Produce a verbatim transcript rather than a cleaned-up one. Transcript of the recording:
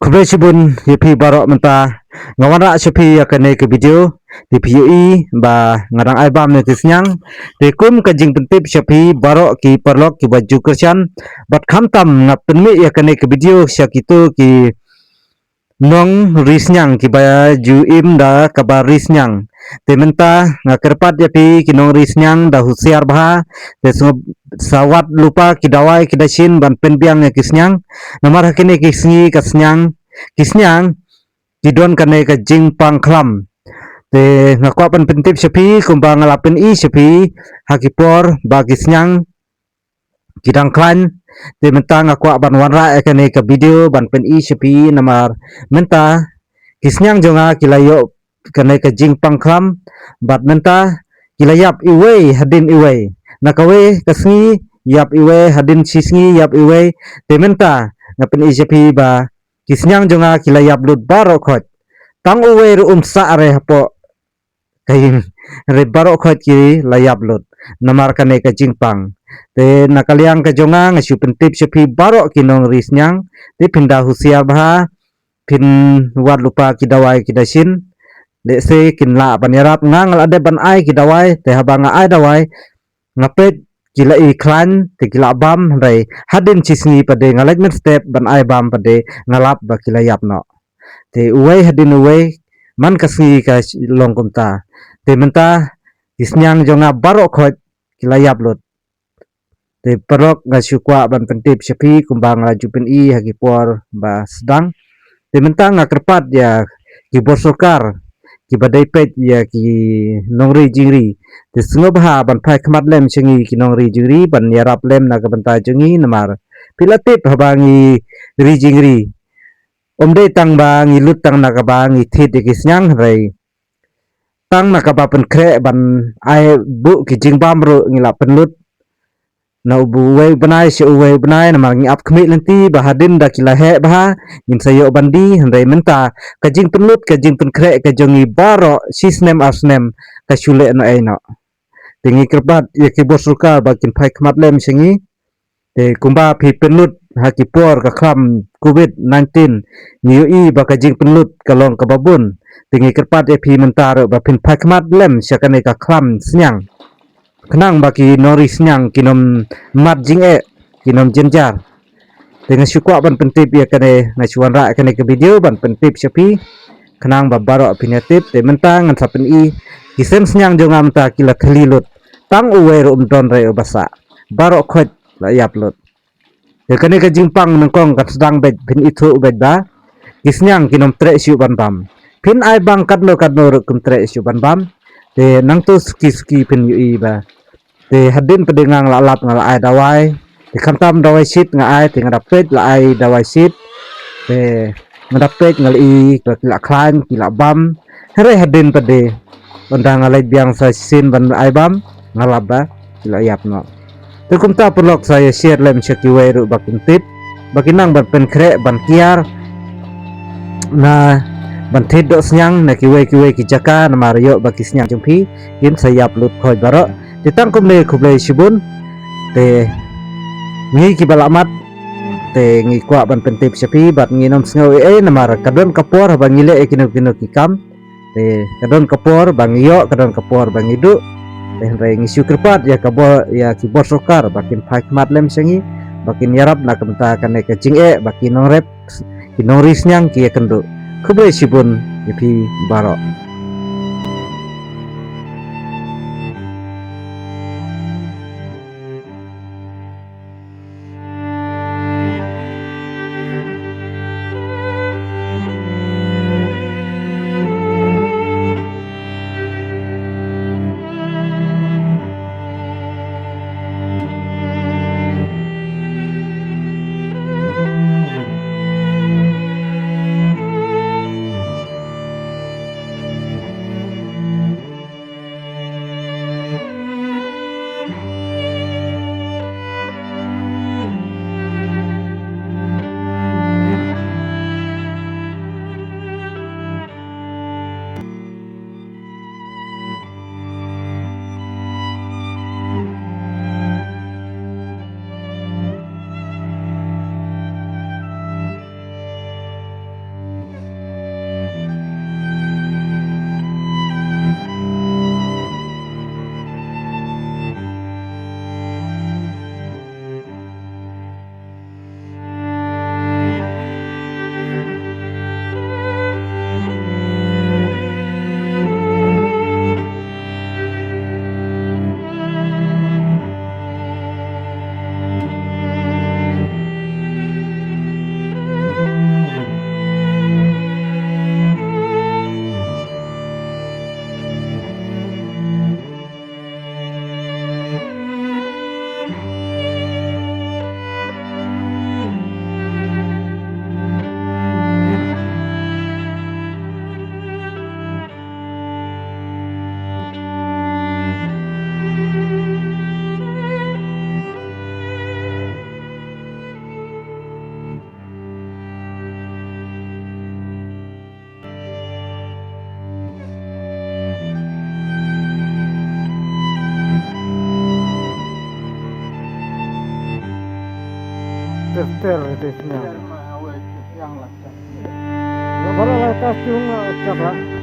Khublei shibun ïa phi baroh mynta. Nga wanrah sha phi ïa kane ka video. Te phi ïohi ba nga dang ai bam ïa ki sniang. Te kum ka jingpyntip sha phi baroh ki paralok kiba ju kyrshan. Bad khamtam nga pynmih ïa kane ka video sha kito ki nongri sniang kiba ju im da kaba ri sniang. Te mynta nga kyrpad ïa phi ki nongri sniang da husiar bha. Te sngewbha sa wad lypa ki dawai ki dashin ban pynbiang ïa ki sniang. Namar ha kine ki sngi ka sniang, ki sniang ki don kane ka jingpang khlam. Te nga kwah ban pyntip sha phi kumba nga la pyni sha phi ha ki por ba ki sniang ki dang khlaiñ. Te mynta nga kwah ban wanrah ïa kane ka video ban pyni sha phi namar mynta ki sniang jong nga ki la ïoh kane ka jingpang khlam. Bad mynta ki la ïap iwei hadien iwei. Na kawei ka sngi ïap iwei, hadien shi sngi ïap iwei. Te mynta nga pyni sha phi ba ki sniang jong nga ki la ïap lut baroh khoit. Tang uwei ruh um sah re hapoh ka ïing, re baroh khoit ki la ïap lut namar kane ka jingpang. Te na ka liang ka jong nga nga shu pyntip sha phi baroh ki nongri sniang. Te phin da husiar bha, phin wad lypa ki dawai ki dashin. Lehse kin lah ban ïarap. Nga nga la dep ban ai ki dawai, te haba nga ai dawai nga peit ki la i khlaiñ te ki la bam, hynrei hadien shi sngi pat de nga leit mynstep ban ai bam pat de nga lap ba ki la ïap noh. Te uwei hadien uwei, man ka sngi ka long kumta. Te mynta ki sniang jong nga baroh khoit ki la ïap lut. Te paralok nga shu kwah ban pyntip sha phi kumba nga la ju pyni ha ki por ba sdang. Te mynta nga kyrpad ïa ki bor sorkar kiba dei peit ïa ki nongri jingri. Te sngewbha ban phai khmat lem sha ngi ki nongri jingri ban ïarap lem na ka bynta jong ngi namar phi la tip haba ngi ri jingri, ym dei tang ba ngi lut tang na kaba ngi thied ïa ki sniang, hynrei tang na kaba pynkhreh ban ai buh ki jingbam ruh ngi la pynlut. Na uwei u bnai sha uwei u bnai namar ngi ap khmih lynti ba hadien da ki la heh bha ngin sa ïoh ban die, hynrei mynta ka jingpynlut ka jingpynkhreh ka jong ngi baroh shi snem ar snem ka shu leh noh ei noh. Te ngi kyrpad ïa ki bor sorkar ba kin phai khmat lem sha ngi. Te kumba phi pynlut ha ki por ka khlam covid nineteen ngi ïohi ba ka jingpynlut ka long kaba bun. Te ngi kyrpad ïa phi mynta ruh ba phin phai khmat lem sha kane ka khlam sniang. Khnang ba ki nongri sniang kin ym mad jingeh, kin ym jynjar. Te nga shu kwah ban pyntip ïa kane, nga shu wanrah ïa kane ka video ban pyntip sha phi. Khnang ba baroh phin ïa tip, te mynta ngan sa pyni ki sem sniang jong nga mynta ki la thli lut. Tang uwei ruh um don re uba sah. Baroh khoit la ïap lut. Te kane ka jingpang nyngkong kan sdang beit, phin ithuh beit ba ki sniang kin ym treh shuh ban bam. Phin ai bam katno katno ruh kim treh shuh ban bam. Te nangto suki suki phin ïohi ba. Te hadien pat de nga la lap nga la ai dawai. Te khamtam dawai shit nga ai, te nga da peit la ai dawai shit. Te nga da peit nga la i ba ki la khlaiñ ki la bam. Hynrei hadien pat de ynda nga leit biang sa shisien ban ai bam nga lap ba ki la ïap noh. Te kumta paralok sa ïa share lem sha kiwei ruh ba kin tip, ba kin nang ban pynkhreh ban kiar na ban thied doh sniang na kiwei kiwei ki jaka namar ïoh ba ki sniang jong phi kin sa ïap lut khoit baroh. Te tang kumne, khublei shibun. Te ngi kiba la mat te ngi kwah ban pyntip sha phi bad ngin ym sngew ei ei namar ka don ka por haba ngi leh ïa kino kino ki kam. Te ka don ka por ba ngi ïoh, ka don ka por ba ngi duh. Te hynrei ngi shu kyrpad ïa ka bor, ïa ki bor sorkar ba kin phai khmat lem sha ngi, ba kin ïarap na ka bynta kane ka jingeh ba ki nongrep, ki nongri sniang ki ïakynduh. Khublei shibun ïa phi baroh. Ter ter te sñiaw. Lo ba la la ta siung la chak la.